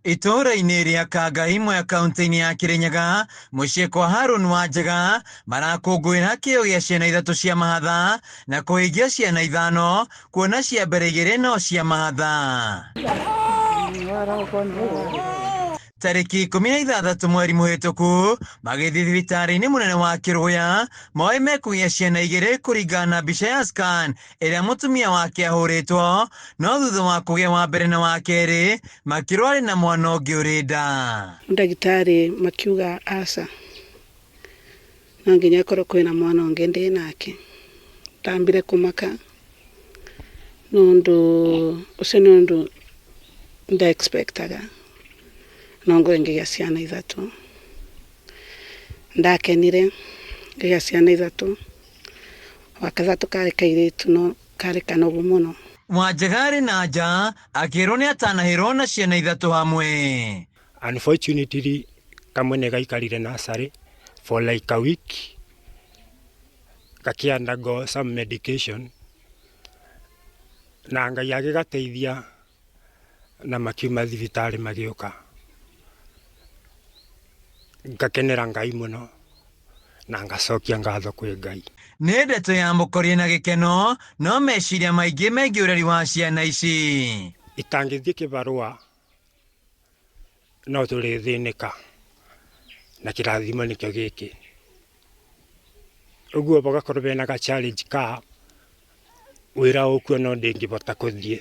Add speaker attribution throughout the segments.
Speaker 1: Itũũra-inĩ rĩa Kangai Mwea kaunti-inĩ ya Kirinyaga mũciĩ kwa Harun Wanjega marakũngũĩra kĩo gĩa ciana ithatũ cia mahatha na kũhingia ciana ithano kuona cia mbere igĩrĩ no cia mahatha. Tarĩki 16 mweri mũhĩtũku magĩthiĩ thibitarĩ-inĩ mũnene wa Kĩrũya moĩ mekũgĩa ciana igĩrĩ kũringana na mbica ya scan ĩrĩa mũtumia wake ahũrĩtwo no thutha wa kũgĩa wa mbere na wa kerĩ makĩrwo arĩ na mwana ũngĩ ũrĩ nda.
Speaker 2: Ndagĩtarĩ makiuga aca, no nginya akorwo kwĩna mwana ũngĩ ndĩ nake. Ndambire kũmaka nũndũ ũcio nĩ ũndũ nda expectaga no ngorwo ngĩgĩa ciana ithatũ. Ndakenire ngĩgĩa ciana ithatũ, wa gatatũ karĩ kairĩtu no karĩ kanogu mũno.
Speaker 1: Wanjega arĩ na nja akĩrwo nĩ atanahĩrwo na ciana ithatũ hamwe.
Speaker 3: Unfortunately kamwe nĩ gaikarire nursery for like a week gakĩ undergo some medication na Ngai agĩgateithia na makiuma thibitarĩ magĩũka. Ngakenera Ngai mũno na ngacokia ngatho kwĩ Ngai.
Speaker 1: Nĩ ndeto ya mũkorie na gĩkeno no meciria maingĩ megiĩ ũreri wa ciana ici.
Speaker 3: Itangĩthiĩ kĩbarũa no tũrĩthĩnĩka na kĩrathimo nĩkĩo gĩkĩ. Ũguo bagakorwo bena ga challenge ka wĩra ũkuo no ndĩngĩbota kũthiĩ.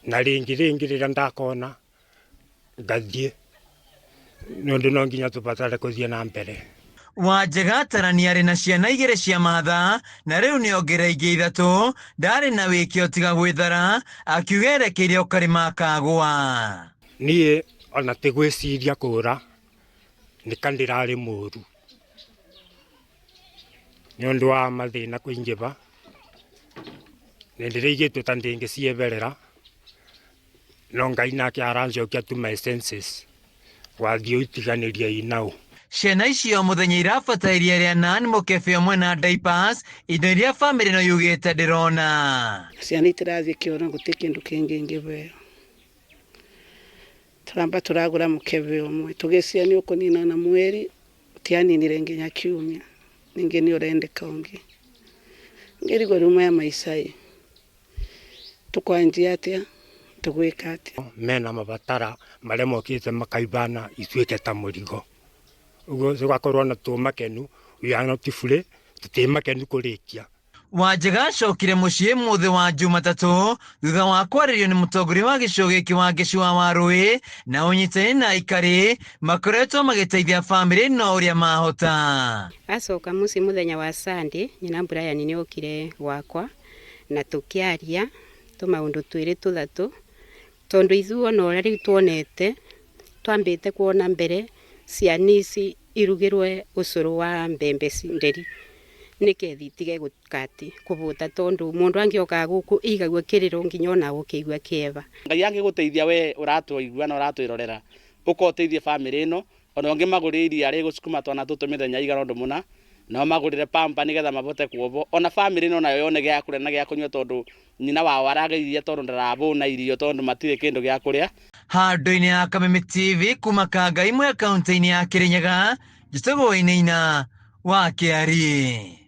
Speaker 3: Na rĩngĩ rĩngĩ rĩrĩa ndakona ngathiĩ nĩ ũndũ no nginya tũbatare kũthiĩ na mbere.
Speaker 1: Wanjega Tarani arĩ na ciana igĩrĩ cia mahatha na rĩu nĩ ongerera ingĩ ithatũ ndarĩ na wĩkĩo tiga gwĩthara akiuga erekeire o karĩma akagũa.
Speaker 3: Niĩ ona ti gwĩciria kũra nĩ ka ndĩrarĩ mũru nĩ ũndũ wa mathĩna kũingĩva nĩ ndĩraigĩtwo ta ndĩngĩcieberera no Ngai nake aranjokia to my senses wathiĩ ũitiganĩria inau.
Speaker 1: Ciana icio mũthenya irabatara iria rĩa nan mũkebe ũmwe na diapers indo iria bamĩrĩ ĩno yugĩte ndĩrona.
Speaker 2: Ciana itirathiĩ kĩoro gũtirĩ kĩndũ kĩngĩ ingĩbeo. Tũramba tũragũra mũkebe ũmwe tũgĩcia nĩ ũkũnina na mweri ũtianinire nginya kiumia ningĩ nĩ ũrendeka ũngĩ. Ngĩrigwo rĩu maya maica ĩ tũkwanjia atĩa tũgwĩka atĩa.
Speaker 3: Mena mabatara marĩa mokĩte makaibana ituĩke ta mũrigo. Ũguo tũgakorwo na tũmakenu, we are not free, tũtĩ makenu kũrĩkia.
Speaker 1: Wanjega acokire mũciĩ mũthĩ wa Jumatatũ thutha wa kwarĩrio nĩ mũtongoria wa gĩcigo gĩkĩ wa Gĩcũa wa Rũĩ na ũnyitanĩri na aikari makoretwo magĩteithia bamĩrĩ no ũrĩa mahota.
Speaker 4: Acoka mũciĩ mũthenya wa Sunday, nyina Brian nĩ okire gwakwa na tũkĩaria tũmaũndũ twĩrĩ tũthatũ tondũ ithuĩ ona ũrĩa rĩu tuonete twambĩte kuona mbere ciana ici irugĩrwe ũcũrũ wa mbembe nderi nĩketha itige gũkati kũbũta tondũ mũndũ angĩokaga gũkũ igagua kĩrĩro nginya ona ũkĩigua kĩeva.
Speaker 5: Ngai angĩgũteithia we ũratũigua na ũratwĩrorera ũka ũteithie bamĩrĩ ĩno ona ũngĩmagũrĩra iria rĩgũcukuma twana tũtũ mĩthenya igana ũndũ mũna na ũmagũrĩre pamper nĩgetha mabote kuohwo ona bamĩrĩ ĩno nayo yone gĩa kũrĩa na gĩa kũnyua tondũ nyina wao aragĩirie tondũ ndarabũna irio tondũ matirĩ kĩndũ gĩa kũrĩa.
Speaker 1: Handũ-inĩ ya Kameme TV kuma Kangai Mwea kaunti-inĩ ya Kirinyaga njĩtagwo Wainaina wa Kĩari.